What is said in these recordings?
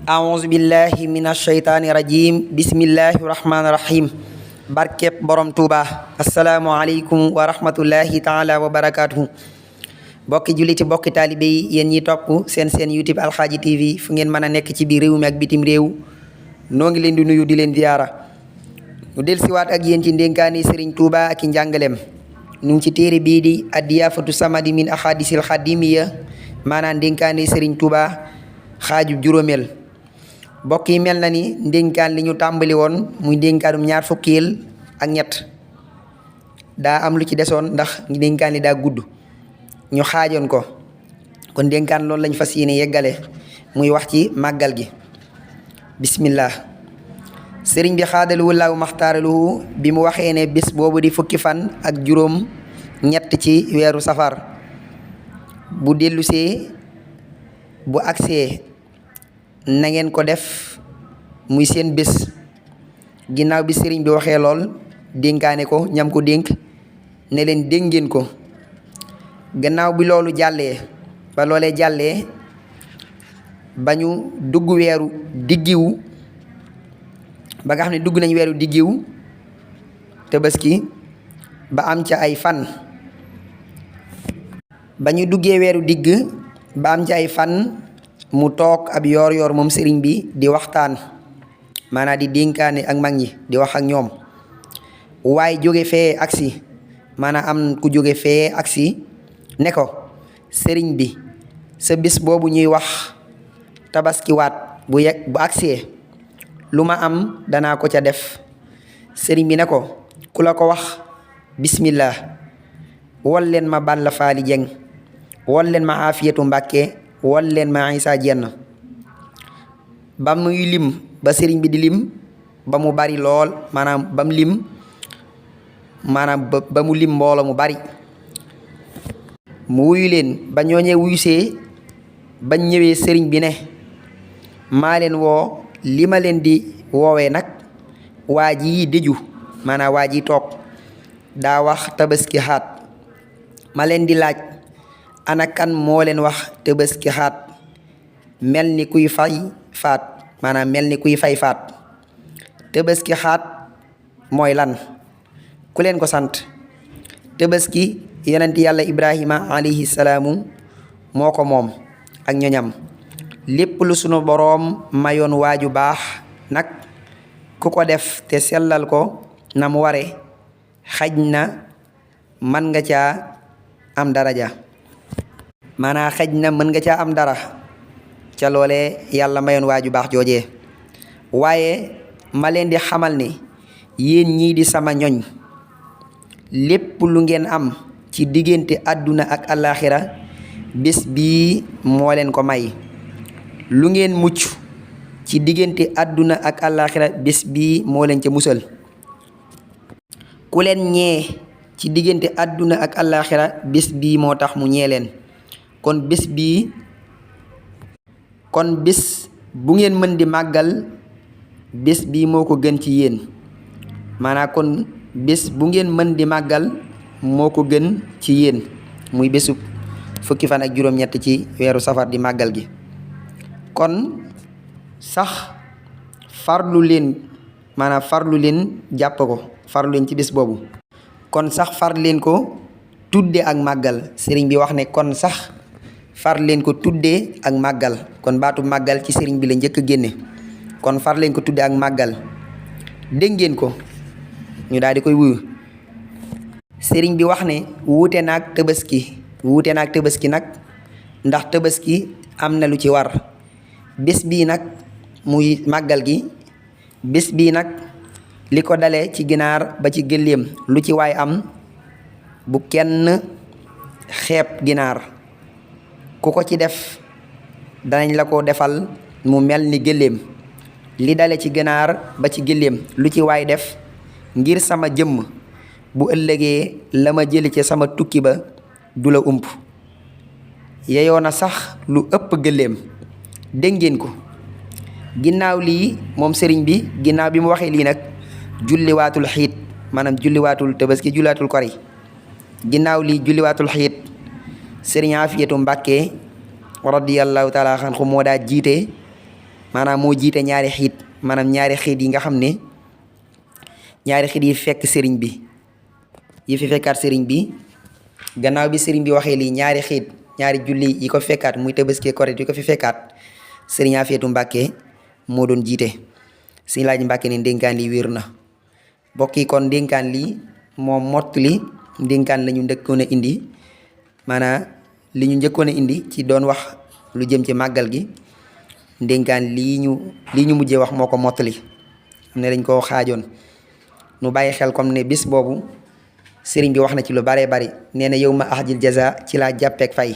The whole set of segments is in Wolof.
aouzu billahi min asheytaani rajim bismillahi rahmaani rahim barkeb borom tuuba asalaamualeykum wa rahmatullahi taala wa barakatuhu bokki julliti bokki taalibe yi yéen ñi topp seen youtube alxaaji tv fu ngeen mën a nekk ci biir réew mi ak bitim réew noo ngi leen di nuyu di leen ziyaara ñu del siwaat ak yéen ci ndénkaani sëriñ tuuba ak i njàngaleem ñu ngi ci téere bii di addiyaafatu samadi min ahadisil xadimiya maanaam ndénkaani sëriñ tuuba xaaju juróomeel mbokk yi mel na ni ndénkaan li ñu tàmbali woon muy ndénkaanum ñaar fukkeel ak ñett daa am lu ci desoon ndax ndénkaan li daa gudd ñu xaajoon ko kon ndénkaan loolu lañ fas yéene yeggale muy wax ci màggal gi bismillah sëriñ bi xaadaluwu laaw maxtaaraluhu bi mu waxee ne bis boobu di fukki fan ak juróom ñett ci weeru safar bu dellusee bu agsee na ngeen ko def muy seen bés ginnaaw bi sëriñ bi waxee lool dénkaane ko ñam ko dénk ne leen dégg ngeen ko gannaaw bi loolu jàllee ba loolee jàllee ba ñu dugg weeru diggiwu ba nga xam ne dugg nañ weeru diggiwu tabaski ba am ca ay fan ba ñu duggee weeru digg ba am ca ay fan mu toog ab yoor moom sëriñ bi di waxtaan maanaam di dénkaane ak mag ñi di wax ak ñoom waaye jóge fee agsi maanaam am ku jóge fee agsi ne ko sëriñ bi sa bis boobu ñuy wax tabaskiwaat bu agsee lu ma am danaa ko ca def sëriñ bi ne ko ku la ko wax bismillah wol leen ma Balla Faali Jeng wol leen ma Afiyatu Mbàkke wol leen ma Isaa Jenn ba muy lim ba sëriñ bi di lim ba mu bari lool maanaam ba mu lim maanaam ba mu lim mbooloo mu bari mu wuyu leen ba ñooñee wuyusee bañ ñëwee sëriñ bi ne maa leen woo li ma leen di woowee nag waa ji dëju maanaam waa ji toog daa wax tabaski xaat ma leen di laaj ana kan moo leen wax tabaski xaat mel ni kuy fay faat maanaam mel ni kuy fay faat tabaski xaat mooy lan ku leen ko sant tabaski yonent yàlla ibrahima alayhi salaamu moo ko moom ak ñoñam lépp lu sunu boroom mayoon waaju baax nag ku ko def te sellal ko na mu ware xaj na mën nga caa am daraja maanaa xaj na mën nga caa am dara ca loolee yàlla mayoon waaju baax joojee waaye ma leen di xamal ne yéen ñii di sama ñoñ lépp lu ngeen am ci diggante àdduna ak àllaaxira bés bii moo leen ko may lu ngeen mucc ci diggante àdduna ak àllaaxira bés bii moo leen ca musal ku leen ñee ci diggante àdduna ak àllaaxira bés bii moo tax mu ñee leen kon bés bu ngeen mën di màggal bés bii moo ko gën ci yéen maanaam kon bés bu ngeen mën di màggal moo ko gën ci yéen muy bésub fukki fan ak juróom-ñett ci weeru safar di màggal gi kon sax farlu leen jàpp ko farlu leen ci bés boobu kon sax far leen ko tudde ak màggal sëriñ bi wax ne kon sax far leen ko tuddee ak màggal kon baatu màggal ci sëriñ bi la njëkk a génne kon far leen ko tuddee ak màggal dégg ngeen ko ñu daal di koy wuyu sëriñ bi wax ne wuute naag tabaski nag ndax tabaski am na lu ci war bés bii nag muy màggal gi bés bii nag li ko dale ci ginaar ba ci gëléem lu ci waay am bu kenn xeeb ginaar ku ko ci def danañ la ko defal mu mel ni gëléem li dale ci ginaar ba ci gëléem lu ci waay def ngir sama jëmm bu ëllëgee la ma jëli ci sama tukki ba du la ump yeyoo na sax lu ëpp gëléem dégg ngeen ko ginnaaw lii moom sëriñ bi ginnaaw bi mu waxee lii nag julliwaatul xiit maanaam julliwaatul tabaski julliwaatul kori ginnaaw lii julliwaatul xiit sëriñ Afiyatu Mbàkke radiyallahu taala anhu moo daa jiite maanaam moo jiite ñaari xiit maanaam ñaari xiit yi nga xam ne ñaari xiit yi fekk sëriñ bi yi fi fekkaat sëriñ bi gannaaw bi sëriñ bi waxee lii ñaari xiit ñaari julli yi ko fekkaat muy Tabaski Korite yi ko fi fekkaat sëriñ Afiyatu Mbàkke moo doon jiite Sëriñ Laaji Mbàkke ne ndénkaan lii wér na mbokk yi kon ndénkaan lii moom mott li ndénkaan la ñu njëkkoon a indi maanaam li ñu njëkkoon a indi ci doon wax lu jëm ci màggal gi ndénkaan lii ñu mujjee wax moo ko mottali xam ne dañ koo xaajoon nu bàyyi xel comme ne bis boobu sëriñ bi wax na ci lu baree bari nee na yow ma axjil jaza ci laa jàppeek fay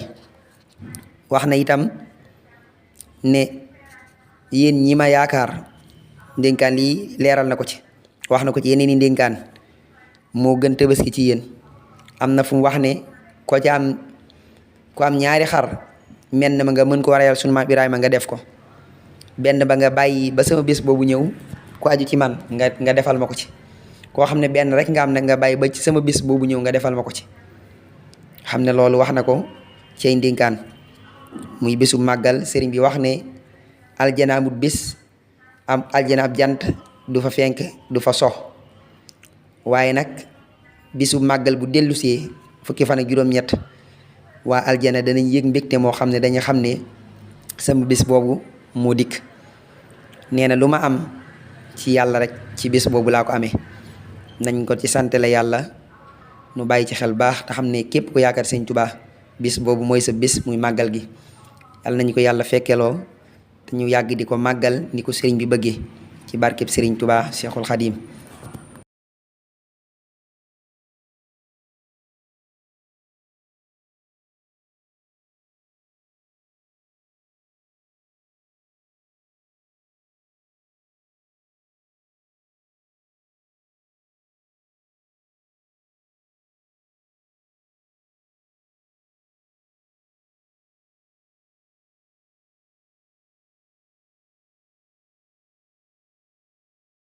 wax na itam ne yéen ñi ma yaakaar ndénkaan lii leeral na ko ci wax na ko ci yeneen i ndénkaan moo gën Tabaski ci yéen am na fu mu wax ne ko ci am ku am ñaari xar menn ma nga mën ko reyal sunu maam Ibrahima nga def ko benn ba nga bàyyi ba sama bés boobu ñëw ku aju ci man nga defal ma ko ci koo xam ne benn rek nga am nag nga bàyyi ba ci sama bés boobu ñëw nga defal ma ko ci xam ne loolu wax na ko ci ay ndénkaan muy bésu màggal sëriñ bi wax ne aljana amut bés am aljana ab jant du fa fenk du fa sox waaye nag bisu màggal bu dellusee fukki fan ak juróom-ñett waa aljana danañ yëg mbégte moo xam ne dañu xam ne sama bis boobu moo dikk nee na lu ma am ci yàlla rek ci bis boobu laa ko amee nañ ko ci sant la yàlla nu bàyyi ci xel baax te xam ne képp ku yaakaar Sëñ Tuubaa bis boobu mooy sa bis muy màggal gi yàlla nañu ko yàlla fekkeloo te ñu yàgg di ko màggal ni ko sëriñ bi bëggee ci barkeb Sëriñ Tuubaa Cheikhul Khadim